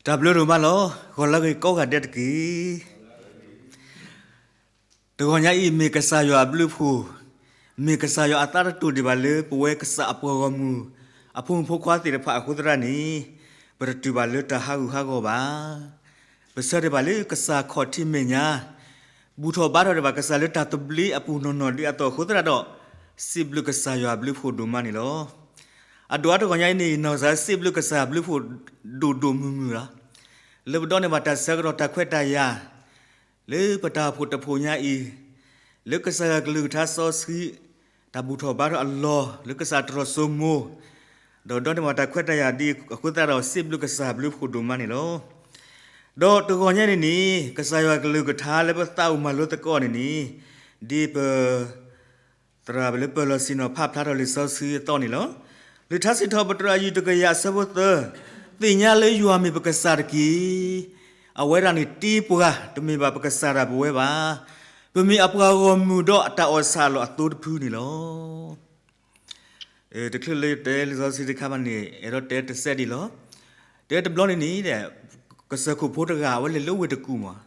တၢ်ဘျုးဒိၣ်မးလီၤ. ဂီၤလၢအဂ့ၤကိးဂၤဒဲးတက့ၢ်. တဂီၤညါအံၤ မ့ၢ်ကစၢ်ယွၤအဘျုးအဖှိၣ်, မ့ၢ်ကစၢ်ယွၤအသးတတိၢ်ဒံးဘၣ်လၢ ပဝဲကစၢ်အပှၤဂီၢ်မုၢ် အဖိမုၣ်ဖိခွါသ့ၣ်တဖၣ်အဃိသတးန့ၣ်, ပတတုၤဘၣ်လၢတၢ်ဟးဂူာ်ဟးဂီၤဘၣ်. ပဆၢတဲာ်ဘၣ်လၢကစၢ်ခီၣ်ထံးမဲာ်ညါ ဘူၣ်ထီၣ်ဘါထီၣ်ဒံးဘၣ်ကစၢ်လၢတၢ်သဘျ့အပူၤနီၢ်နီၢ်ဒ်အသိးအဃိသတးဒီး, စံးဘျုးကစၢ်ယွၤအဘျုးအဖှိၣ်ဒိၣ်မးန့ၣ်လီၤ. အဒိၣ်အါတဂီၤညါအံၤန့ၣ် နီၢ်ကစၢ်စံးဘျုးကစၢ်အဘျုးအဖှိၣ်ဒိၣ်ဒိၣ်မုၢ်မုၢ်လီၤ. လၢပဒိးန့ၢ်ဘၣ်တၢ်ဆၢကတီၢ်တၢ်ခွဲးတၢ်ယာ် လၢပတၢ်အိၣ်ဖှိၣ်တဖှိၣ်ညါအံၤ, လၢကစၢ်ယွၤကလုၢ်ကထါစီဆှံ တၢ်ဘူၣ်ထီၣ်ဘါထီၣ်အလီၢ် လၢကစၢ်တြီၢ်စိမိၤ, ဒီးဒိးန့ၢ်ဘၣ်တၢ်ခွဲးတၢ်ယာ်ဒ်အဃိသတးဒီး စံးဘျုးကစၢ်အဘျုးအဖှိၣ်ဒိၣ်မးန့ၣ်လီၤ. ဒီးတဂီၤညါန့ၣ်န့ၣ် ကစၢ်ယွၤကလုၢ်ကထါလၢပသးအိၣ်မၤလိသကိးန့ၣ်န့ၣ်, ဒ်ပ သရၣ်လၢပၢၤလီၢ်ဆ့ၣ်နီၤဖးဖျါထီၣ်လံာ်စီဆှံအသီန့ၣ်လီၤ. လံာ်ထါစံးထီၣ်ပတြၢၤအယုၢ်တကယၤအဆၢဖိသၢ, သ့ၣ်ညါလၢယွၤမ့ၢ်ပကစၢ်တက့ၢ်. အဝဲဒၣ်န့ၣ်တ့ပှၤ, တမ့ၢ်ဘၣ်ပကစၢ်ဒၣ်ပဝဲဘၣ်. ပမ့ၢ်အပှၤဂီၢ်မုၢ်ဒီးအတၢ်အီၣ်ဆၣ်အလီၢ်အသိတဖုန့ၣ်လီၤ. တချုးလၢယတဲလံာ်စီဆှံတခါဘၣ်န့ၣ် အဲၣ်ဒိးတဲတစဲးဒ်လီၤ. တဲတဘျီန့ၣ်န့ၣ်, ကစၢၢ်ခိၣ်ဖိတဂၤ အဝဲလဲၤလၢဝ့ၢ်တကူၣ်မး,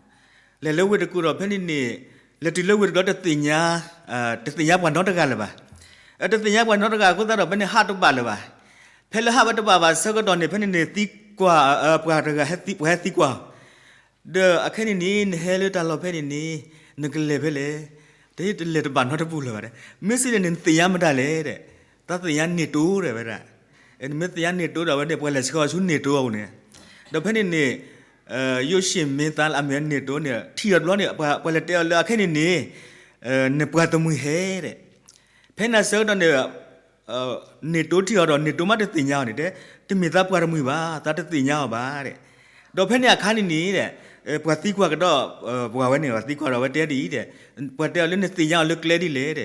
လဲၤလၢဝ့ၢ်တကူၣ်ဒီးဖဲန့ၣ်န့ၣ်, လဲၤတုၤလၢဝ့ၢ်တကူၣ်ဒီးတသ့ၣ်ညါ, တသ့ၣ်ညါပှၤနီတဂၤလၢၤဘၣ်. တသ့ၣ်ညါပှၤနီတဂၤအဃိသတးဒီး ဖဲန့ၣ်ဟးတဘၣ်လၢၤဘၣ်. ဖဲလၢဟးဝဲတဘၣ်ဘၣ်ဆၢကတီၢ်န့ၣ် ဖဲန့ၣ်န့ၣ် သံကွၢ်, ပှၤတဂၤ, ပှၤဟဲသံကွၢ် ဒီးအခဲန့ၣ်န့ၣ် နဟဲလၢတၢ်လီၢ်ဖဲန့ၣ်န့ၣ် နကလဲၤဖဲလဲၣ်. တလဲၤတဘၣ်နီတပူၤလၢၤဘၣ်. မ့ၢ်စံးန့ၣ်န့ၣ် နသ့ၣ်ညါမတၤလဲၣ်. သးသ့ၣ်ညါန့ၣ်တိတဲဝဲဒၣ်. နမ့ၢ်သ့ၣ်ညါန့ၣ်တိဒီး အဝဲန့ၣ် ပှၤလဲၤဆှၢအီၤဆူန့ၣ်တိအပူၤန့ၣ်. ဒီးဖဲန့ၣ်န့ၣ်, ယိၣ်ၡ့ၣ်မ့ၢ်သါလၢအမ့ၢ်န့ၣ်တိန့ၣ် ထံၣ်အီၤတဘျီန့ၣ် ပှၤလဲၤတဲအီၤလၢအခဲန့ၣ်န့ၣ်, နပှၤတမှံၤဟဲဒဲး. ဖဲန့ၣ်အဆၢကတီၢ်န့ၣ် န့ၣ်တိထံၣ်အီၤဒီး န့ၣ်တိမးတသ့ၣ်ညါအီၤန့ၣ်တဲ, တမ့ၢ်သးပှၤတမှံၤဘၣ်, သးတသ့ၣ်ညါအီၤဘၣ်ဒဲး. ဒီးဖဲန့ၣ်အခါန့ၣ်န့ၣ်, ပှၤသံကွၢ်ကဒီး, ပှၤဝဲန့ၣ် ပှၤသံကွၢ်ဒီးအဝဲတဲဒ်အံၤဒဲး, ပှၤတဲအီၤလၢနသ့ၣ်ညါအီၤလၢကျဲဒ်လဲၣ်ဒဲး,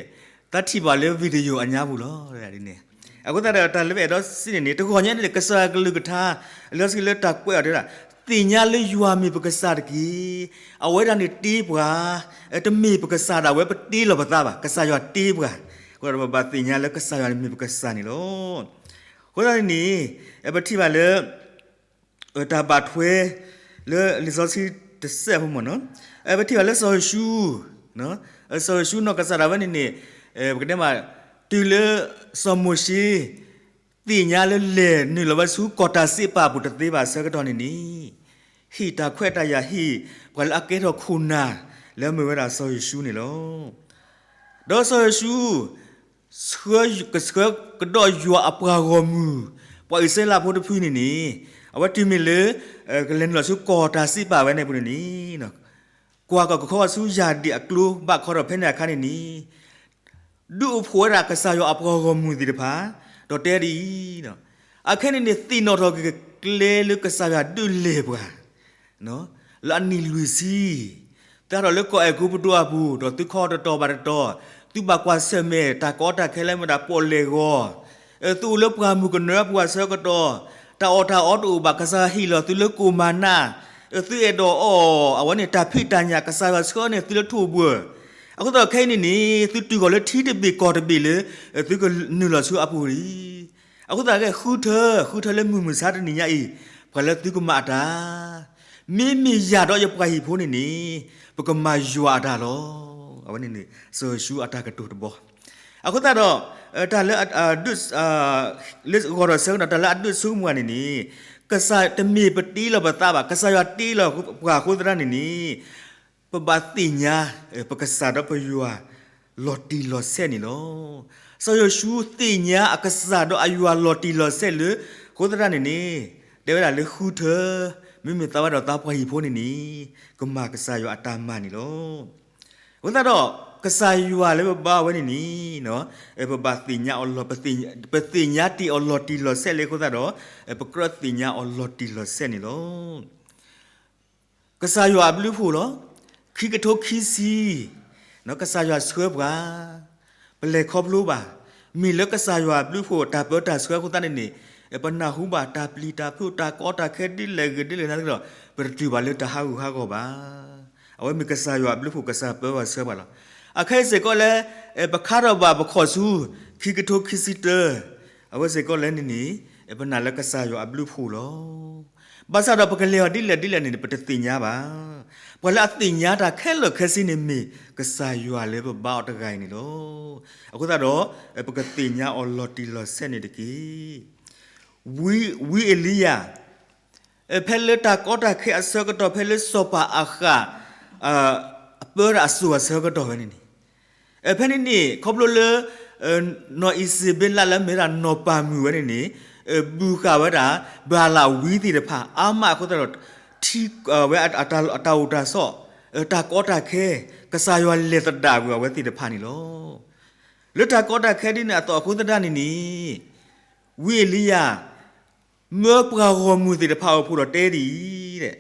သးထံၣ်ဘၣ်လၢ video အညါပူၤလီၤ. အဃိသတးဒီးတၢ်လၢပအဲၣ်ဒိးစံးန့ၣ်န့ၣ် တဂီၤညါန့ၣ် ကစၢ်ယွၤကလုၢ်ကထါ လံာ်စီဆှံလၢတၢ်ကွဲးအီၤတဲဒၣ်, သ့ၣ်ညါလၢယွၤမ့ၢ်ပကစၢ်တက့ၢ်. အဝဲဒၣ်န့ၣ်တ့ပှၤ, တမ့ၢ်ပကစၢ်ဒၣ်ဝဲပတ့လီၤပသးဘၣ်, ကစၢ်ယွၤတ့ပှၤ. အဃိဒီးပဘၣ်သ့ၣ်ညါလၢကစၢ်ယွၤန့ၣ်မ့ၢ်ပကစၢ်န့ၣ်လီၤ. အဃိသတးန့ၣ်န့ၣ်, ပထံၣ်ဘၣ်လၢ တၢ်ဘၣ်ထွဲ လၢလံာ်စီဆှံတစဲးဖိမ့ၢ်နီၤ, ပထံၣ်ဘၣ်လၢစီၤယိၤၡူ, စီၤယိၤၡူနီၢ်ကစၢ်ဒၣ်ဝဲန့ၣ်န့ၣ်, ပကတဲမး, တုၤလၢစီၤမိၤၡ့ သ့ၣ်ညါလၢလဲၤနုာ်လီၤဝဲဆူကီၢ်တၢ်စံးပာ်ပူၤတသ့ဘၣ်ဆၢကတီၢ်န့ၣ်န့ၣ်, ဟ့ၣ်တၢ်ခွဲးတၢ်ယာ်ဟ့ၣ် ပှၤလၢအကဲထီၣ်ခိၣ်နၢ် လၢအမ့ၢ်ဝဲဒၣ်စီၤယိၤၡူန့ၣ်လီၤ. ဒီးစီၤယိၤၡူ ဆှၢကဆှၢကဒီးယွၤအပှၤဂီၢ်မုၢ်, ပှၤအံၣ်စရ့လးဖိတဖုန့ၣ်န့ၣ်, အဝဲတုၤမ့ၢ်လၢ ကလဲၤနုာ်လီၤဆူကီၢ်တၢ်စံးပာ်ဝဲန့ၣ်အပူၤန့ၣ်န့ၣ်, ကွၢ်ကီၢ်ကခီဆူယၢ်ဒံၣ်အကျိဘၣ်ခီဒီးဖဲန့ၣ်အခါန့ၣ်န့ၣ်, ဒုးအိၣ်ဖှိၣ်ဝဲဒၣ်ကစၢ်ယွၤအပှၤဂီၢ်မုၢ်သ့ၣ်တဖၣ်, ဒီးတဲဒ်အံၤ, အခဲန့ၣ်န့ၣ် သ့ၣ်နီၣ်ထီၣ်က့ၤကျဲလၢကစၢ်ယွၤဒုးလဲၤပှၤ လၢအနံၣ်လွံၢ်ဆံ, တၢ်ထီၣ်လၢကီၢ်အဲၤကူပတူးအပူၤ ဒီးသုခီတတီၤဘၣ်တတီၤ, သုဘၣ်ကွၢ်ဆၢၣ်မဲာ်တၢ်ကီတၢ်ခဲလၢမ့ၢ်ဒၣ်ပီၣ်လဲၣ်ဂီၤ, သုအိၣ်လၢပှၢ်မုၢ်ကနၢအပူၤအဆၢကတီၢ်, တၢ်အီၣ်တၢ်အီတအိၣ်ဘၣ် ကစၢ်ယွၤဟ့ၣ်လီၤသုလၢကိၣ်မၤနၢ်, သုအဲၣ်ဒိးအီၣ်အဝဲန့ၣ်တၢ်ဖံးတၢ်ညၣ် ကစၢ်ယွၤဆှၢန့ၢ်သုလၢထိၣ်ဘှၢၣ်, အဃိသတးခဲအံၤန့ၣ်န့ၣ် သုတုၤဃီၤလၢထံတဘ့ၣ်ကီၢ်တဘ့ၣ်လၢ သုကနုာ်လီၤဆူအပူၤလံ. အဃိသတးကဲ ဃုထၢ, ဃုထၢလၢမုၢ်မဆါတနံၤညါအံၤ, ပှၤလၢသုကမၤအတၢ်, မ့မ့ၢ်ယၤဒီးယပှၤဟံၣ်ဖိန့ၣ်န့ၣ်, ပကမၤယွၤအတၢ်လီၤ. အဝဲန့ၣ်န့ၣ် စီၤယိၤၡူအတၢ်ကတိၤတဘီ. အဃိသတးဒီး တၢ်လၢ လၢဂီၤဒီးဆၢကတီၢ် တၢ်လၢအဒုးဆိကမိၣ်န့ၣ်န့ၣ်, ကစၢ်တမ့ၢ်ပတ့လီၤပသးဘၣ်, ကစၢ်ယွၤတ့လီၤပှၤအဃိသတးန့ၣ်န့ၣ် ပဘၣ်သ့ၣ်ညါ ပကစၢ်ဒီးပယွၤ လီၤတံၢ်လီၤဆဲးန့ၣ်လီၤ. စီၤယိၤၡူသ့ၣ်ညါအကစၢ်ဒီးအယွၤလီၤတံၢ်လီၤဆဲးလၢ အဃိသတးန့ၣ်န့ၣ်, တဲဝဲဒၣ်လၢဃုထၢ, မ့မ့ၢ်သးဝဲဒီးသးပှၢ်ဟံၣ်ဖိန့ၣ်န့ၣ်, ကမၤကစၢ်ယွၤအတၢ်မၤန့ၣ်လီၤ. အဃိသတးဒီး ကစၢ်ယွၤလၢပဘါဝဲန့ၣ်န့ၣ်, ပဘၣ်သ့ၣ်ညါအီၤလီၤ, ပသ့ၣ်ညါတ့ၢ်အီၤလီၤတံၢ်လီၤဆဲးလၢအဃိသတးဒီး, ပကြၢးသ့ၣ်ညါအီၤလီၤတံၢ်လီၤဆဲးန့ၣ်လီၤ. ကစၢ်ယွၤအဘျုးအဖှိၣ်လီၤ. ခံကထိခံဆံ, ကစၢ်ယွၤဆှၢပှၤ, ပလဲၤခီဖျိဘၣ်, မ့ၢ်လၢကစၢ်ယွၤအဘျုးအဖှိၣ်တၢ်ပၢတၢ်ဆှၢအဃိသတးန့ၣ်န့ၣ်, ပနၢ်ဟူဘၣ်တၢ်ပျံၤတၢ်ဖုးတၢ်ကီတၢ်ခဲဒ်လဲၣ်ဂ့ၤဒ်လဲၣ်ဂ့ၤသနာ်က့ဒီး, ပတတုၤဘၣ်လၢတၢ်ဟးဂူာ်ဟးဂီၤဘၣ်. အဝဲမ့ၢ်ကစၢ်ယွၤအဘျုးအဖှိၣ်ကစၢ်ပၢပှၤဆှၢပှၤလီၤ. အခဲအံၤစ့ၢ်ကီးလၢ ပခါထီၣ်ဘၣ်ပခီၣ်ဆူ ခံကထိခံဆံတၢ, အဝဲစ့ၢ်ကီးလဲၣ်န့ၣ်န့ၣ်, ပနာ်လၢကစၢ်ယွၤအဘျုးအဖှိၣ်လီၤ. ဘၣ်ဆၣ်ဒီးပကလဲၤအီၤဒ်လဲၣ်ဒ်လဲၣ်န့ၣ် ပတသ့ၣ်ညါဘၣ်. ပှၤလၢအသ့ၣ်ညါတၢ်ခဲလၢာ်ခဲဆ့န့ၣ်မ့ၢ် ကစၢ်ယွၤလၢပဘါအီၤတဂၤအံၤန့ၣ်လီၤ. အဃိသတးဒီး ပကသ့ၣ်ညါအီၤလီၤတံၢ်လီၤဆဲးန့ၣ်တက့ၢ်. ဝံအ့လံယၤ ဖဲလၢတၢ်ကီတၢ်ခဲအဆၢကတီၢ် ဖဲလၢစီၤပၤအၤဃး အပၢတၢ်အစိၤအဆၢကတီၢ်ဝဲန့ၣ်န့ၣ် ဖဲန့ၣ်န့ၣ် ခီဖျိလၢ နီၢ်အံၤစဘ့လးလၢအမ့ၢ်ဒၣ်နီၢ်ပၤမုၣ်ဝဲန့ၣ်န့ၣ် ဘုၣ်ဃာ်ဝဲဒၣ် ဘၤလးဝံသ့ၣ်တဖၣ် အါမးအဃိသတးဒီး ထံဝဲအတၢ်အိၣ်တၢ်ဆိး တၢ်ကီတၢ်ခဲ ကစၢ်ယွၤလဲၤသဒၣ်ကွံာ်အဝဲသ့ၣ်တဖၣ်န့ၣ်လီၤ. လၢတၢ်ကီတၢ်ခဲဒ်န့ၣ်အသိးအဃိသတးန့ၣ်န့ၣ် ဝံအ့လံယၤ မၢပှၤဂီၢ်မုၢ်သ့ၣ်တဖၣ်အအိၣ်ဖှိၣ်ဒီးတဲဒ်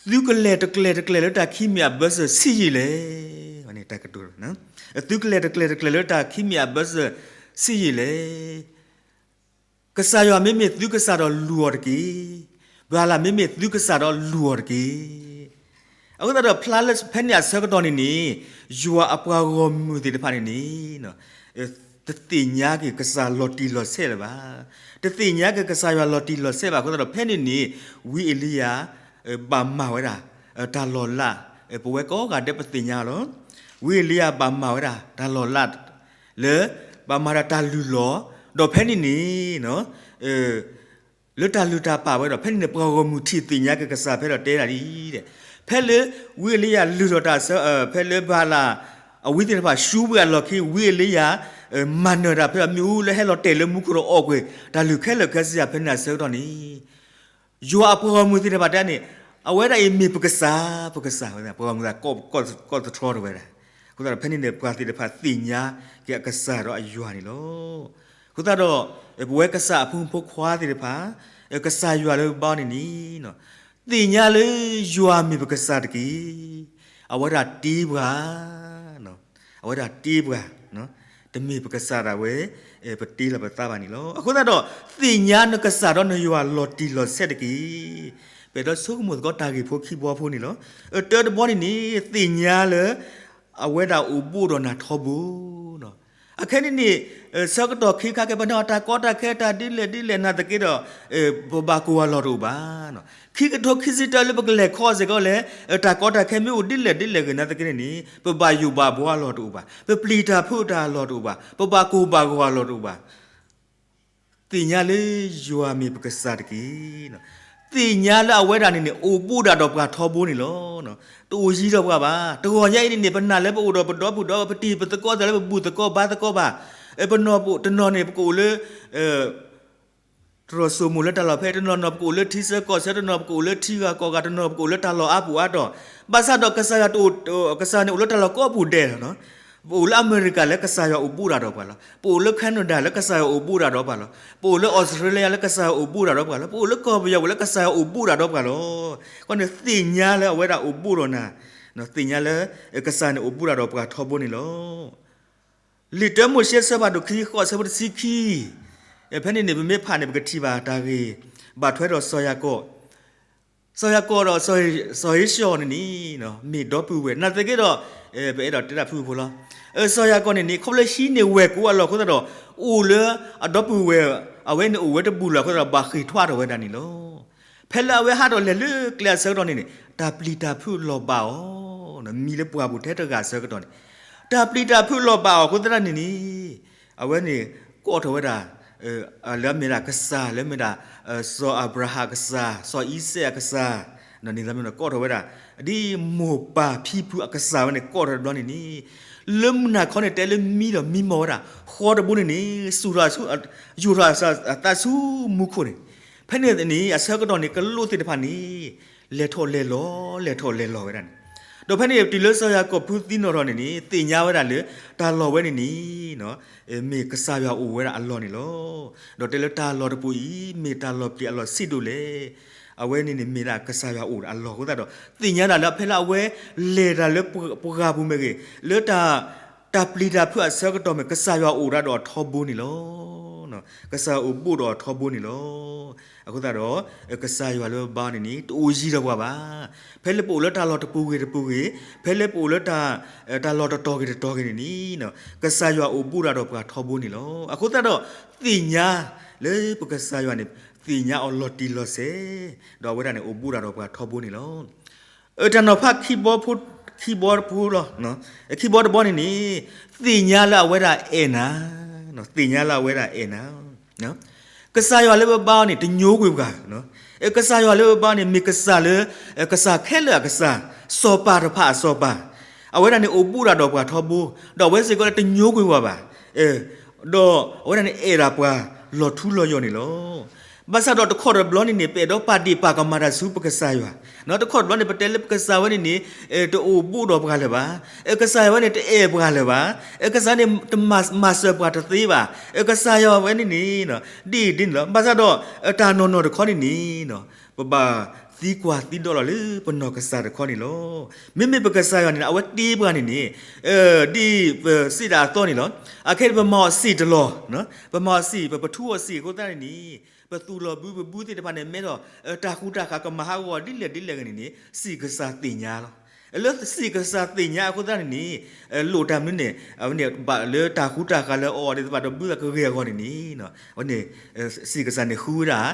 အံၤ သုကလဲၤတကျဲၤတကျဲၤလၢတၢ်ခံမံၤအဘၢၣ်စၢၤဆံးယံာ်လဲၣ်. သုကလဲၤတကျဲၤတကျဲၤလၢတၢ်ခံမံၤအဘၢၣ်စၢၤဆံးယံာ်လဲၣ်. ကစၢ်ယွၤမ့မ့ၢ်သုကစၢ်ဒီးလူၤအီၤတက့ၢ်. ဘၤလးမ့မ့ၢ်သုကစၢ်ဒီးလူၤအီၤတက့ၢ်. အဃိသတးဒီးဖျါလၢဖဲန့ၣ်အဆၢကတီၢ်န့ၣ်န့ၣ် ယွၤအပှၤဂီၢ်မုၢ်သ့ၣ်တဖၣ်န့ၣ်န့ၣ် တသ့ၣ်ညါက့ၤကစၢ်လီၤတံၢ်လီၤဆဲးလၢၤဘၣ်. တသ့ၣ်ညါက့ၤကစၢ်ယွၤလီၤတံၢ်လီၤဆဲးဘၣ်အဃိသတးဒီး ဖဲန့ၣ်န့ၣ် ဝံအ့လံယၤ ဘၣ်မၤဝဲဒၣ် တၢ်လီၤလး ပဝဲကိးဂၤဒဲးပသ့ၣ်ညါလီၤ. ဝံအ့လံယၤဘၣ်မၤဝဲဒၣ်တၢ်လီၤလး လၢ ဘၣ်မၤဒၣ်တၢ်လုၢ်လီၢ် ဒီးဖဲန့ၣ်န့ၣ် လၢတၢ်လုၢ်တၢ်ပာ်ဝဲဒီး ဖဲန့ၣ်န့ၣ် ပှၤဂီၢ်မုၢ်ထံၣ်သ့ၣ်ညါက့ၤကစၢ်ဖဲဒီးတဲဒၣ်ဒ်အံၤ ဖဲလၢဝံအ့လံယၤလုၢ်ထီၣ်တၢ်ဆၢ ဖဲလၢဘၤလး အဝံသ့ၣ်တဖၣ်ဆူဝံၤအလီၢ်ခံ ဝံအ့လံယၤ မၤနၢၤတၢ်ဖဲအမ့ၣ်အူလၢဟဲလီၤတဲာ်လၢမူခိၣ်ဒီးအီၣ်ကွံာ် တၢ်လုၢ်ခဲလၢာ်ခဲဆ့ယၤဖဲန့ၣ်အဆၢကတီၢ်န့ၣ် ယွၤအပှၤဂီၢ်မုၢ်သ့ၣ်တဖၣ်တဲန့ၣ် အဝဲဒၣ်အံၤမ့ၢ်ပကစၢ်, ပကစၢ်ဝဲ ပှၤဂီၢ်မုၢ်သးကီၢ်သတြီတဝဲဒၣ်. အဃိသတးဒီးဖဲန့ၣ်န့ၣ် ပှၤသ့ၣ်တဖၣ်သ့ၣ်ညါက့ၤအကစၢ်ဒီးအယွၤန့ၣ်လီၤ. အဃိသတးဒီး ပဝဲကစၢ်အဖိမုၣ်ဖိခွါသ့ၣ်တဖၣ် ကစၢ်ယွၤလၢပဘါန့ၣ်န့ၣ် သ့ၣ်ညါလၢယွၤမ့ၢ်ပကစၢ်တက့ၢ်. အဝဲဒၣ်တ့ပှၤ အဝဲဒၣ်တ့ပှၤ တမ့ၢ်ပကစၢ်ဒၣ်ဝဲ ပတ့လီၤပသးဘၣ်န့ၣ်လီၤ. အဃိသတးဒီး သ့ၣ်ညါနကစၢ်ဒီးနယွၤလီၤတံၢ်လီၤဆဲးတက့ၢ်. ပအဲၣ်ဒိးဆိကမိၣ်သကိးတၢ်ဂ့ၢ်ဖိခံဘီဖိန့ၣ်လီၤ. တၢတဘီန့ၣ်န့ၣ် သ့ၣ်ညါလၢ အဝဲဒၣ်အိၣ်ဘူးဒီးနၤထီဘိ အခဲန့ၣ်န့ၣ် ဆၢကတီၢ်ခံခါကဲ ပနာ်တၢ်ကီတၢ်ခဲတၢ်ဒ်လဲၣ်ဒ်လဲၣ်နာ်သက့ဒီး ပဘၣ်ကိၢ်ဘၣ်လီၢ်တအိၣ်ဘၣ်. ခံကထိခံဆံတၢလၢပကလဲၤခီစ့ၢ်ကီးလဲၣ် တၢ်ကီတၢ်ခဲမ့ၢ်အိၣ်ဒ်လဲၣ်ဒ်လဲၣ်ဂ့ၤနာ်သက့န့ၣ်န့ၣ် ပဘၣ်ယိၣ်ဘၣ်ဘှီအလီၢ်တအိၣ်ဘၣ်. ပပျံၤတၢ်ဖုးတၢ်အလီၢ်တအိၣ်ဘၣ်. ပဘၣ်ကိၢ်ဘၣ်ဂီၤအလီၢ်တအိၣ်ဘၣ်. သ့ၣ်ညါလၢယွၤမ့ၢ်ပကစၢ်တက့ၢ်. သ့ၣ်ညါလၢအဝဲဒၣ်န့ၣ်န့ၣ် အိၣ်ဘူးဒၣ်ဒီးပှၤထီဘိန့ၣ်လီၤ. တအိၣ်ယံၤဒီးပှၤဘၣ်. တဂီၤညါအံၤန့ၣ်န့ၣ် ပနာ်လၢပအိၣ်ဒီးပဒီပုၢ်ဒီဝဲၢ် ပတံၤပသကိးသးလၢပဘူၣ်သကိးဘါသကိးဘၣ်. ပနီၢ်တနီၤန့ၣ် ပကအိၣ်လၢ တြီၤစိမိၤလၢတၢ်လီၢ်ဖဲ တနီၤနီၤပကအိၣ်လၢထံဆၢကီၢ်ဆၢ တနီၤပကအိၣ်လၢထံဂၤကီၢ်ဂၤ တနီၤပကအိၣ်လၢတၢ်လီၢ်အါပူၤအါတီၤ. ဘၣ်ဆၣ်ဒီးကစၢ်ယွၤတအိၣ် ကစၢ်ယွၤန့ၣ်အိၣ်လၢတၢ်လီၢ်ကိးပူၤဒဲးလီၤ. ပအိၣ်လၢအမဲရကၤလၢကစၢ်ယွၤအိၣ်ဘူးဒၣ်ဒီးပှၤလီၤ. ပအိၣ်လၢ Canada လၢကစၢ်ယွၤအိၣ်ဘူးဒၣ်ဒီးပှၤလီၤ. ပအိၣ်လၢ Australia လၢကစၢ်ယွၤအိၣ်ဘူးဒၣ်ဒီးပှၤလီၤ. ပအိၣ်လၢကီၢ်ပယီၤပူၤလၢကစၢ်ယွၤအိၣ်ဘူးဒၣ်ဒီးပှၤလီၤ. အဃိန့ၣ်သ့ၣ်ညါလၢအဝဲဒၣ်အိၣ်ဘူးဒီးနၤ, သ့ၣ်ညါလၢ ကစၢ်န့ၣ်အိၣ်ဘူးဒၣ်ဒီးပှၤထီဘိန့ၣ်လီၤ. လံာ်တၢမိၤၡ့အဆၢဖးဒိၣ်ခံဃိးအဆၢဖိတဆံခံ, ဖဲန့ၣ်န့ၣ် ပမ့ၢ်ဖးန့ၣ် ပကထံၣ်ဘၣ်တၢ်ဂ့ၢ် ဘၣ်ထွဲဒီးစီၤယၤကိာ်, စီၤယၤကိာ်ဒီး စီၤဧ့ၡီၤန့ၣ်န့ၣ် မ့ၢ်ဒီပုၢ်ဝဲၢ် နာ်သက့ဒီး ပအဲၣ်ဒိးတဲတၢ်ဖုၣ်ဖိလီၤ. စီၤယၤကိာ်န့ၣ်န့ၣ် ခီဖျိလၢဟံးန့ၢ်ဝဲၢ်ကိးအလီၢ်အဃိသတးဒီး အိၣ်လၢအဒီပုၢ်ဝဲၢ် အဝဲန့ၣ်အိၣ်ဝဲတဘူၣ်လီၤအဃိသတးဒီး ဘၣ်ဃ့ၢ်ထွါထီၣ်ဝဲဒၣ်န့ၣ်လီၤ. ဖဲလၢအဝဲဟးထီၣ်လဲၤလၢကျဲအဆၢကတီၢ်န့ၣ်န့ၣ် တၢ်ပျံၤတၢ်ဖုးလီၤဘၣ်အီၤ, မံလၢပှၢ်ပူၤထဲတဂၤအဆၢကတီၢ်န့ၣ် တၢ်ပျံၤတၢ်ဖုးလီၤဘၣ်အီၤအဃိသတးန့ၣ်န့ၣ် အဝဲန့ၣ် ကိးထီၣ်ဝဲဒၣ် လၢအမ့ၢ်ဒၣ်ကစၢ် လၢအမ့ၢ်ဒၣ် စီၤအၤဘြၤဟၣ်အကစၢ် စီၤအံၤစဲးအကစၢ် န့ၣ် ကိးထီၣ်ဝဲဒၣ် ဒ်မိၢ်ပၢ်ဖံဖုအကစၢ်ဝဲန့ၣ် ကိးထီၣ်တဘျီန့ၣ်န့ၣ် လၢမုၢ်နၤခီန့ၣ် တဲလၢမံဒီးမံမီၢ်ဝဲဒၣ် ဃီတဘိန့ၣ်န့ၣ် စူၢ်ထီၣ် ယိာ်ထီၣ်အသးဆူမူခိၣ်န့ၣ် ဖဲန့ၣ်န့ၣ် အဆၢကတီၢ်န့ၣ် ကလူးသ့ၣ်တဖၣ်န့ၣ် လဲၤထီၣ်လဲၤလီၤ လဲၤထီၣ်လဲၤလီၤဝဲဒၣ်န့ၣ် ဒီးဖဲန့ၣ် တုၤလၢစီၤယၤကိာ်ဖုသံနီၣ်ထီၣ်န့ၣ်န့ၣ် သ့ၣ်ညါဝဲဒၣ်လၢ တၢ်လီၢ်ဝဲန့ၣ်န့ၣ် မ့ၢ်ကစၢ်ယွၤအိၣ်ဝဲဒၣ်အလီၢ်န့ၣ်လီၤ. ဒီးတဲလၢတၢ်လီၢ်တပူၤအံၤ မ့ၢ်တၢ်လီၢ်ပျံၤအလီၢ်ဆံးဒိၣ်လဲၣ်. အဝဲန့ၣ်န့ၣ် မ့ၢ်ဒၣ်ကစၢ်ယွၤအိၣ်ဒီးအလီၢ်အဃိသတးဒီး သ့ၣ်ညါဒၣ်လၢဖဲလၢအဝဲလဲၤတၢ်လၢပှၢ်ပူၤမ့ၢ်ဂ့ၤ လၢတၢ် တၢ်ပျံၤတၢ်ဖုးအဆၢကတီၢ်မ့ၢ် ကစၢ်ယွၤအိၣ်ဒၣ်ဒီးအထီဘိန့ၣ်လီၤ. ကစၢ်ယွၤအိၣ်ဘူးဒီးအထီဘိန့ၣ်လီၤ. အဃိသတးဒီး ကစၢ်ယွၤလၢပဘါန့ၣ်န့ၣ် တအိၣ်ယံၤဒီးပှၤဘၣ်. ဖဲလၢပအိၣ်လၢတၢ်လီၢ်တပူၤဂ့ၤတပူၤဂ့ၤ, ဖဲလၢပအိၣ်လၢ တၢ်လီၢ်တတီၤဂ့ၤတတီၤဂ့ၤန့ၣ်န့ၣ် ကစၢ်ယွၤအိၣ်ဘူးဒၣ်ဒီးပှၤထီဘိန့ၣ်လီၤ. အဃိသတးဒီး သ့ၣ်ညါလၢပကစၢ်ယွၤန့ၣ် သ့ၣ်ညါအီၤလီၤတံၢ်လီၤဆဲး, ဒီးအဝဲဒၣ်န့ၣ် အိၣ်ဘူးဒၣ်ဒီးပှၤထီဘိန့ၣ်လီၤ. အတၢ်နီၤဖးခံဘီဖိ, ခံဘီတဘီလီၤ, ခံဘီတဘီန့ၣ်န့ၣ်, သ့ၣ်ညါလၢအဝဲဒၣ်အဲၣ်နၤ, သ့ၣ်ညါလၢအဝဲဒၣ်အဲၣ်နၤ ကစၢ်ယွၤလၢပဘါအီၤန့ၣ် တညိကွံာ်ပှၤ, ကစၢ်ယွၤလၢပဘါအီၤန့ၣ် မ့ၢ်ကစၢ်လၢ, ကစၢ်ခဲလၢာ်အကစၢ်, စီၤပၤတဖၣ်အစီၤပၤ, အဝဲဒၣ်န့ၣ်အိၣ်ဘူးဒၣ်ဒီးပှၤထီဘိ, ဒီးအဝဲစ့ၢ်ကီးလၢတညိကွံာ်ပှၤဘၣ်, ဒီးအဝဲဒၣ်န့ၣ်အဲၣ်ဒၣ်ပှၤလီၤထူလီၤယိာ်န့ၣ်လီၤ. ဘၣ်ဆၣ်ဒီးတခီတဘျီန့ၣ်န့ၣ် ပအဲၣ်ဒိးပာ်ဒ့ၣ်ပာ်ကမၣ်တၢ်ဆူပကစၢ်ယွၤ, တခီတဘျီန့ၣ် ပတဲလၢပကစၢ်ဝဲန့ၣ်န့ၣ်, တအိၣ်ဘူးဒီးပှၤလၢၤဘၣ်, ကစၢ်ယွၤဝဲန့ၣ်တအဲၣ်ပှၤလၢၤဘၣ်, ကစၢ်န့ၣ်တမၤ, မၤစၢၤပှၤတသ့ဘၣ်, ကစၢ်ယွၤဝဲန့ၣ်န့ၣ်, ဒ်အံၤဒ်န့ၣ်လီၤ. ဘၣ်ဆၣ်ဒီး, တၢ်နီၢ်နီၢ်တခီန့ၣ်န့ၣ်, ပဘၣ်သံကွၢ်သံဒိးလီၤလၢပနီၢ်ကစၢ်တခီန့ၣ်လီၤ. မ့မ့ၢ်ပကစၢ်ယွၤန့ၣ် အဝဲတ့ပှၤန့ၣ်န့ၣ်, ဒ်ပစံးတၢ်အသိးန့ၣ်လီၤ. အခဲအံၤပမၤအီၤစံာ်တလီၢ်, ပမၤအီၤစံာ် ပပထူအီၤစံာ်အဃိသတးန့ၣ်န့ၣ်, ပသူၣ်လီၤဘုပဘုသ့ၣ်တဖၣ်န့ၣ် မ့ၢ်ဒီး, တၢ်ဃူတၢ်ဃးကမၤဟးဂီၤဒ်လဲၣ်ဒ်လဲၣ်ဂ့ၤန့ၣ်န့ၣ် စံာ်ကစၢ်သ့ၣ်ညါလီၤ. လၢစံာ်ကစၢ်သ့ၣ်ညါအဃိသတးန့ၣ်န့ၣ်, လိၣ်တၢ်မနုၤန့ၣ်, အဝဲန့ၣ်ဘၣ်လၢတၢ်ဃူတၢ်ဃးလၢအီၤသ့ၣ်တဖၣ်ဒီးဘုသးကဂ့ၤအဂီၢ်န့ၣ်န့ၣ်, အဝဲန့ၣ်, စံာ်ကစၢ်န့ၣ်ဃုဝဲဒၣ်,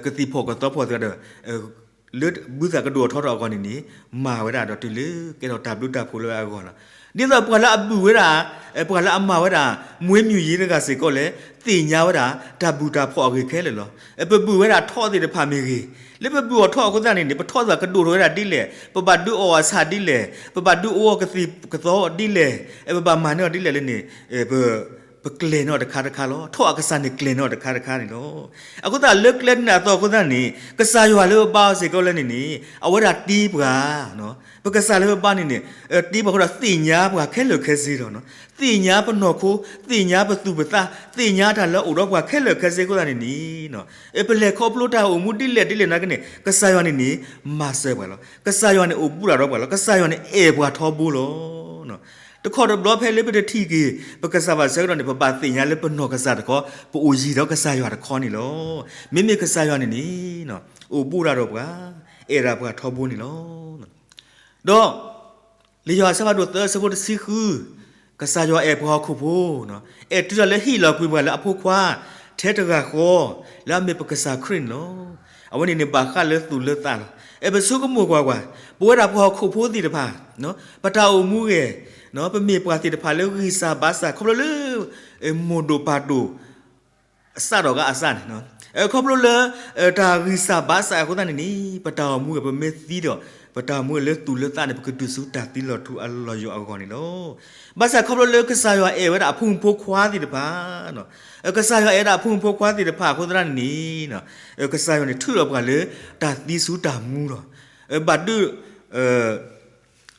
ကသံၣ်ဖီၣ်ကသီဖီၣ်သ့ၣ်တဖၣ်ဒီး, လၢဘုသးကဒိၣ်ထီၣ်ထီထီၣ်အဂီၢ်န့ၣ်န့ၣ်, မၤဝဲဒၣ်ဒီးတုၤလၢကဲထီၣ်တၢ်ဘျုးတၢ်ဖှိၣ်လၢအဂီၢ်လီၤ. ဒ်သိးပှၤလၢအဘုၣ်ဝဲဒၣ်, ပှၤလၢအမၤဝဲဒၣ်, မွေးမြူရေးတဂၤစ့ၢ်ကီးလၢ, သ့ၣ်ညါဝဲဒၣ်, တၢ်ဘုၣ်တၢ်ဖှီၣ်အဂ့ၢ်ခဲလၢာ်လီၤ. ပဘုၣ်ဝဲဒၣ်ထီၣ်သ့ၣ်တဖၣ်မ့ၢ်ဂ့ၤ, လၢပဘုၣ်အီၤထီၣ်အဃိသတးန့ၣ်န့ၣ် ပထီၣ်သးကဒိၣ်ထီၣ်ဝဲဒၣ်ဒ်လဲၣ်, ပဘၣ်ဒုးအီၣ်အဆၣ်ဒ်လဲၣ်, ပဘၣ်ဒုးအီကသံၣ်ကသီဒ်လဲၣ်, ပဘၣ်မၤန့ၢ်အီၤဒ်လဲၣ်လၢန့ၣ်, ပကျဲၤန့ၢ်အီၤတခါတခါလီၤ. ထီၣ်အကစၢ်န့ၣ်ကျဲၤန့ၢ်အီၤတခါတခါန့ၣ်လီၤ. အဃိသတးလၢကျဲန့ၣ်အသိးအဃိသတးန့ၣ်, ကစၢ်ယွၤလၢပဘါအီၤစ့ၢ်ကီးလၢန့ၣ်န့ၣ်, အဝဲဒၣ်တ့ပှၤ, ပကစၢ်လၢပဘါန့ၣ်န့ၣ်, တ့ပှၤအဃိဒီးသ့ၣ်ညါပှၤခဲလၢာ်ခဲဆ့လီၤ. သ့ၣ်ညါပနီၢ်ခိ, သ့ၣ်ညါပသူၣ်ပသး, သ့ၣ်ညါတၢ်လၢအအိၣ်ဒီးပှၤခဲလၢာ်ခဲဆ့အဃိသတးန့ၣ်န့ၣ်, ပလဲၤခီဖျိတၢ်အိၣ်မူဒ်လဲၣ်ဒ်လဲၣ်နာ်က့န့ၣ် ကစၢ်ယွၤန့ၣ်န့ၣ်, မၤစၢၤပှၤလီၤ. ကစၢ်ယွၤန့ၣ်အိၣ်ဘူးဒၣ်ဒီးပှၤလီၤ. ကစၢ်ယွၤန့ၣ်အဲၣ်ပှၤထီဘိလီၤ. တခီတဘျီဖဲလၢပတထံၣ်က့ၤ, ပကစၢ်ဘၣ်ဆၢကတီၢ်န့ၣ် ပဘၣ်သ့ၣ်ညါလၢပနီၢ်ကစၢ်တခီ, ပအိၣ်ယံၤဒီးကစၢ်ယွၤတခီန့ၣ်လီၤ. မ့မ့ၢ်ကစၢ်ယွၤန့ၣ်န့ၣ်, အိၣ်ဘူးဒၣ်ဒီးပှၤ, အဲၣ်ဒၣ်ပှၤထီဘိန့ၣ်လီၤ. ဒီး, လံာ်ယိၤဟၣ်အဆၢဖးဒိၣ်သၢအဆၢဖိတဆံဃု, ကစၢ်ယွၤအဲၣ်ပှၤဟီၣ်ခိၣ်ဖိ, အဲၣ်တုၤတၢ်လၢဟ့ၣ်လီၤကွံာ်ပှၤလၢအဖိခွါ, ထဲတဂၤဃီ, လၢအမ့ၢ်ပကစၢ်ခရံာ်န့ၣ်လီၤ. အဝဲန့ၣ်န့ၣ်ဘၣ်ဃးလၢသူၣ်လၢသးလီၤ. အဲၣ်ပဆိကမိၣ်ကွၢ်ကွၢ်, ပဝဲဒၣ်ပှၤဟီၣ်ခိၣ်ဖိသ့ၣ်တဖၣ်, ပတၢ်အိၣ်မူဂ့ၤ, ပမ့ၢ်ပှၤသ့ၣ်တဖၣ်လၢဂံၢ်စၢ်ဘါစၢ် ခီဖျိလၢ, မိၢ်ဒိၣ်ပၢ်ဒိၣ်, အစးထီၣ်ဂၤအစးန့ၣ်, ခီဖျိလၢ, တၢ်ဂံၢ်စၢ်ဘါစၢ်အဃိသတးန့ၣ်န့ၣ် ပတၢ်အိၣ်မူဂ့ၤ ပမ့ၢ်သံဒီး, ပတၢ်အိၣ်မူလၢသူၣ်လၢသးန့ၣ် ပကတုၤဆူတၢ်သံလီၤထူအလီၢ်ယိာ်အဂီၢ်န့ၣ်လီၤ. ဘၣ်ဆၣ်ခီဖျိလၢကစၢ်ယွၤအဲၣ်ဝဲဒၣ်အဖိမုၣ်ဖိခွါသ့ၣ်တဖၣ်, ကစၢ်ယွၤအဲၣ်ဝဲဒၣ်အဖိမုၣ်ဖိခွါသ့ၣ်တဖၣ်အဃိသတးန့ၣ်န့ၣ်, ကစၢ်ယွၤန့ၣ်ထုးလီၤပှၤလၢတၢ်သံဆူတၢ်မူလီၤ. ဘၣ်ဒုး,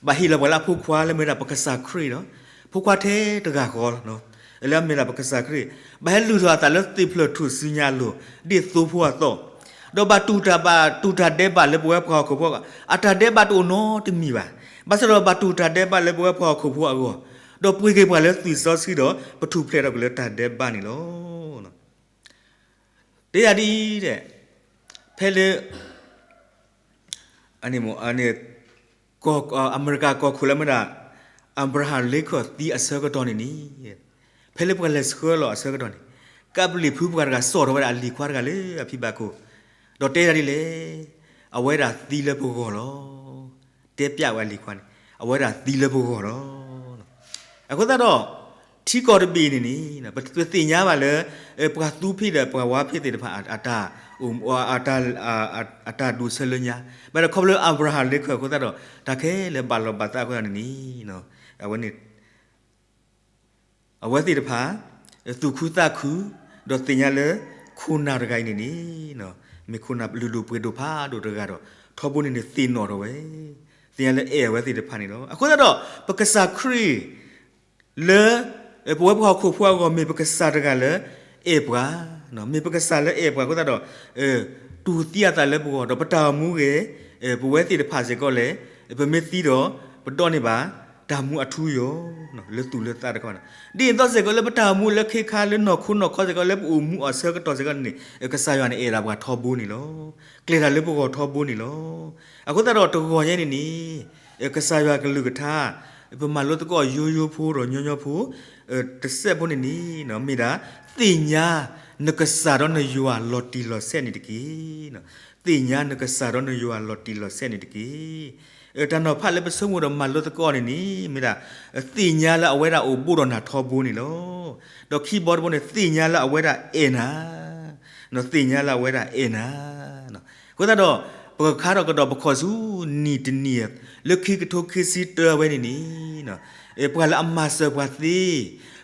ဘၣ်ဟ့ၣ်လီၤပှၤလၢအဖိခွါလၢမ့ၢ်ဝဲဒၣ်ပကစၢ်ခရံာ်လီၤ. ဖိခွါထဲတဂၤဃီလီၤ. လၢအမ့ၢ်ဒၣ်ပကစၢ်ခရံာ်, ဘၣ်ဟဲလုၢ်ထီၣ်အသးလၢသ့ၣ်ဖျၢၣ်ထူၣ်စုညါအလိၤ, ဒ်သိဖိအသိး, ဒီးဘၣ်တူၢ်တၢ်ဘၣ်တူၢ်တၢ်ဒဲးဘးလၢပဝဲပှၤဟီၣ်ခိၣ်ဖိအဂီၢ်, အတၢ်ဒဲးဘးတအိၣ်နီတမံၤဘၣ်. ဘၣ်ဆၣ်ဒီးဘၣ်တူၢ်တၢ်ဒဲးဘးလၢပဝဲပှၤဟီၣ်ခိၣ်ဖိအဂီၢ်, ဒီးပှ့ၤက့ၤပှၤလၢသွံၣ်စီဆှံဒီး ပထူၣ်ဖျဲးထီၣ်က့ၤလၢတၢ်ဒဲးဘးန့ၣ်လီၤ. တဲယၤဒ်အံၤ, ဖဲလၢ အန့ၣ်, အမဲရကၤကီၢ်ခိၣ်လၢမ့ၢ်ဒၣ် Abraham Lincoln သံအဆၢကတီၢ်န့ၣ်န့ၣ်, ဖဲလၢပှၤလဲၤဆှၢလီၤအဆၢကတီၢ်န့ၣ်, ကပလံာ်ဖုပှၤတဂၤစိာ်ထီၣ်ဝဲဒၣ်အလံာ်ခွါတဂၤလၢအဖံဘၣ်ခိၣ်, ဒီးတဲဒ်လဲၣ်, အဝဲဒၣ်သံလၢပဂီၢ်လီၤ. တဲပျးဝဲအလံာ်ခွါန့ၣ်, အဝဲဒၣ်သံလၢပဂီၢ်လီၤ. အဃိသတးဒီး, ထံကီၢ်တဘ့ၣ်န့ၣ်န့ၣ်, ပသ့ၣ်ညါဘၣ်လၢ ပှၤသူဖံးဒီးပှၤဝါဖံးသ့ၣ်တဖၣ် အတၢ်ဒူၣ်ဆၢလၢညါ, ဘၣ်ဒီးခီဖျိ Abraham Lincoln အဃိသတးဒီး တၢ်ခဲလၢာ်ဘၣ်လီၤဘၣ်သးအဃိသတးန့ၣ်န့ၣ်, အဝဲန့ၣ်, အဝဲသ့ၣ်တဖၣ် သူၣ်ခုသးခု, ဒီးသ့ၣ်ညါလၢ ခိၣ်နၢ်တဂၤအံၤန့ၣ်န့ၣ်, မ့ၢ်ခိၣ်နၢ်လုၢ်ဒိၣ်ပှ့ၤဒိၣ်ဖးဒိၣ်တဂၤဒီး ထီဘိန့ၣ်န့ၣ်သ့ၣ်နီၣ်ထီၣ်ဝဲ, သ့ၣ်ညါလၢအဲၣ်ဝဲသ့ၣ်တဖၣ်န့ၣ်လီၤ. အဃိသတးဒီး ပကစၢ်ခရံာ် လၢ ပဝဲပှၤဟီၣ်ခိၣ်ဖိအဂီၢ် မ့ၢ်ပကစၢ်တဂၤလၢ အဲၣ်ပှၤ, မ့ၢ်ပကစၢ်လၢအဲၣ်ပှၤအဃိသတးဒီး တူၢ်သံအသးလၢပဂီၢ် ဒီးပတၢ်အိၣ်မူဂ့ၤ, ပဝဲသ့ၣ်တဖၣ်စ့ၢ်ကီးလဲၣ်, ပမ့ၢ်သံဒီး ပဒိးန့ၢ်ဘၣ် တၢ်မူအထူအယိာ် လၢသူၣ်လၢသးတခီ, ဒ်သိးစ့ၢ်ကီးလၢပတၢ်အိၣ်မူလၢခ့ခါလၢနီၢ်ခိနီၢ်ခီစ့ၢ်ကီး လၢပအိၣ်မူအဆၢကတီၢ်စ့ၢ်ကီးန့ၣ် ကစၢ်ယွၤန့ၣ်အဲၣ်ဒၣ်ပှၤထီဘိန့ၣ်လီၤ. ကျဲၤတၢ်လၢပဂီၢ်ထီဘိန့ၣ်လီၤ. အဃိသတးဒီးတဂီၢ်ညါန့ၣ်န့ၣ် ကစၢ်ယွၤကလုၢ်ကထါ ပမၤလိသကိးယိယိဖိဒီးညီညီဖိ တစဲးဖိန့ၣ်န့ၣ် မ့ၢ်ဒၣ် သ့ၣ်ညါ နကစၢ်ဒီးနယွၤလီၤတံၢ်လီၤဆဲးန့ၣ်တက့ၢ်. သ့ၣ်ညါနကစၢ်ဒီးနယွၤလီၤတံၢ်လီၤဆဲးန့ၣ်တက့ၢ်. တၢ်နီၤဖးလၢပဆိကမိၣ်ဒီးမၤလိသကိးန့ၣ်န့ၣ် မ့ၢ်ဒၣ် သ့ၣ်ညါလၢအဝဲဒၣ်အိၣ်ဘူးဒီးနၤထီဘိန့ၣ်လီၤ. ဒီးခံဘီတဘီန့ၣ် သ့ၣ်ညါလၢအဝဲဒၣ်အဲၣ်နၤ, သ့ၣ်ညါလၢအဝဲဒၣ်အဲၣ်နၤ. အဃိသတးဒီး ပကခါထီၣ်ကဒီးပခီၣ်ဆူနံၣ်တနံၣ် လၢခံကထိခံဆံတၢဝဲန့ၣ်န့ၣ် ပှၤလၢအမၤစၢၤပှၤသ့,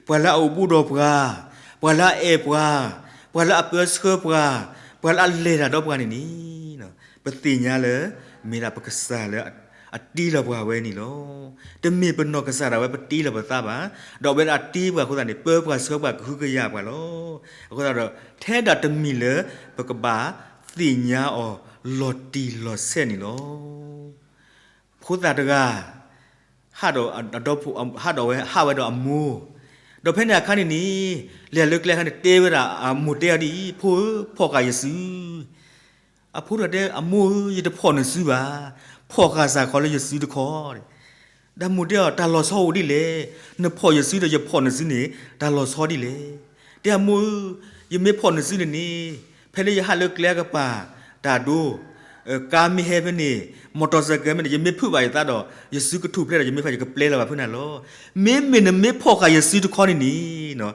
ပှၤလၢအအိၣ်ဘူးဒီးပှၤ, ပှၤလၢအအဲၣ်ပှၤ, ပှၤလၢအပၢဆှၢပှၤ, ပှၤလၢအလဲၤတၢ်ဒီးပှၤန့ၣ်န့ၣ် ပသ့ၣ်ညါလၢ မ့ၢ်ဒၣ်ပကစၢ်လၢအတ့လီၤပှၤဝဲန့ၣ်လီၤ. တမ့ၢ်ပနီၢ်ကစၢ်ဒၣ်ဝဲပတ့လီၤပသးဘၣ်, ဒီးအဝဲဒၣ်တ့ပှၤအဃိသတးန့ၣ် ပၢပှၤဆှၢပှၤကဟုကယာ်ပှၤလီၤ. အဃိသတးဒီး ထဲဒၣ်တမံၤလၢ ပကဘၣ်သ့ၣ်ညါအီၤလီၤတံၢ်လီၤဆဲးန့ၣ်လီၤ. ဖိသၣ်တဂၤ ဟးဒီးအဒီ, ဟးဒီးဝဲ ဟးဝဲဒီးအမိၢ်, ဒီးဖဲန့ၣ်အခါန့ၣ်န့ၣ် လဲၤလၢကျဲအခါန့ၣ် တဲဝဲဒၣ်အမိၢ်တဲအီၤဒ်အံၤ, ဖိဧၢ, ဖီၣ်ဃာ်ယစု. အဖိတဂၤတဲ, အမိၢ်ဧၢ, ယတဖီၣ်နစုဘၣ်, ဖီၣ်ဃာ်စ့ၢ်ကီးလၢယစုတခီ. ဒီးမိၢ်တဲအီၤ, တၢ်လီၤဆီအိၣ်ဒ်လဲၣ်, နဖီၣ်ယစုဒီးယဖီၣ်နစုန့ၣ် တၢ်လီၤဆီဒ်လဲၣ်. တဲအမိၢ်ဧၢ, ယမ့ၢ်ဖီၣ်နစုန့ၣ်န့ၣ် ဖဲလၢယဟးလၢကျဲအကပၤ တၢ်ဒိ ကါမ့ၢ်ဟဲဖဲန့ၣ် မီၢ်တီၢ်စဲးကဲးမ့ၢ်န့ၣ် ယမ့ၢ်ဖုးဘၣ်ယသးဒီး ယစုကထူၣ်ဖျဲးဒီး ယမ့ၢ်ဖီၣ်ယကပျဲလီၤဘၣ်ဖုးနၤလီၤ. မ့မ့ၢ်နမ့ၢ်ဖီၣ်ဃာ်ယစုတခီန့ၣ်န့ၣ်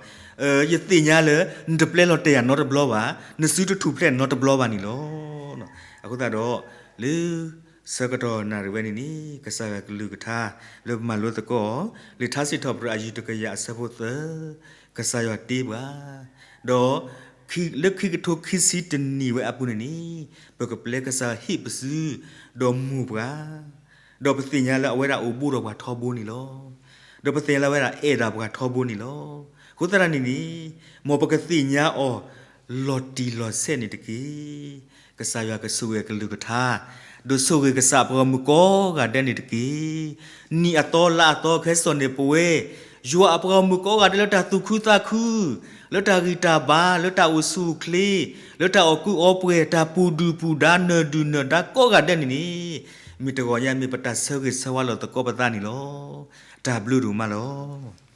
ယသ့ၣ်ညါလၢ နတပျဲလီၤတဲာ်ယၤနီတဘျီဘၣ်, နစုတထူၣ်ဖျဲးနီတဘျီဘၣ်န့ၣ်လီၤ. အဃိသတးဒီး လၢဆၢကတီၢ်နၣ်ရံၣ်ဝဲန့ၣ်န့ၣ် ကစၢ်ယွၤကလုၢ်ကထါ လၢပမၤလိသကိး လံာ်ထါစံးထီၣ်ပတြၢၤအယုၢ်တကယၤအဆၢဖိသၢ ကစၢ်ယွၤတ့ပှၤ, ဒီး လၢခံကထိခံဆံတနံၣ်ဝဲအပူၤန့ၣ်န့ၣ် ပကပျဲကစၢ်ဟ့ၣ်ပစု ဒီးမူၤပှၤ, ဒီးပသ့ၣ်ညါလၢအဝဲဒၣ်အိၣ်ဘူးဒီးပှၤထီဘိန့ၣ်လီၤ. ဒီးပသ့ၣ်ညါလၢအဝဲဒၣ်အဲၣ်ဒၣ်ပှၤထီဘိန့ၣ်လီၤ. အဃိသတးန့ၣ်န့ၣ် မ်ပကသ့ၣ်ညါအီၤ လီၤတံၢ်လီၤဆဲးန့ၣ်တက့ၢ်. ကစၢ်ယွၤကဆိၣ်ဂ့ၤအကလုၢ်ကထါ, ဒီးဆိၣ်ဂ့ၤကစၢ်အပှၤဂီၢ်မုၢ်ကိးဂၤဒဲးန့ၣ်တက့ၢ်. နံၣ်အသီလါအသီ ခဲစီၣ်န့ၣ်ပဝဲ ယွၤအပှၤဂီၢ်မုၢ်ကိးဂၤဒဲးလၢတၢ်သူၣ်ခုသးခု, လၢတၢ်ဂံၢ်တၢ်ဘါ, လၢတၢ်အိၣ်ဆူၣ်အိၣ်ချ့, လၢတၢ်အီၣ်ကူအီပှဲၤ, တၢ်ပူၤဒုၣ်ပူၤဒါ နၢၤဒုၣ်နၢၤဒါကိးဂၤဒဲးန့ၣ်န့ၣ် မ့ၢ်တဂီၤညါမ့ၢ်ပတၢ်ဆၢဂ့ၤဆၢဝါလီၤသကိးပသးန့ၣ်လီၤ. တၢ်ဘျုးဒိၣ်မးလီၤ.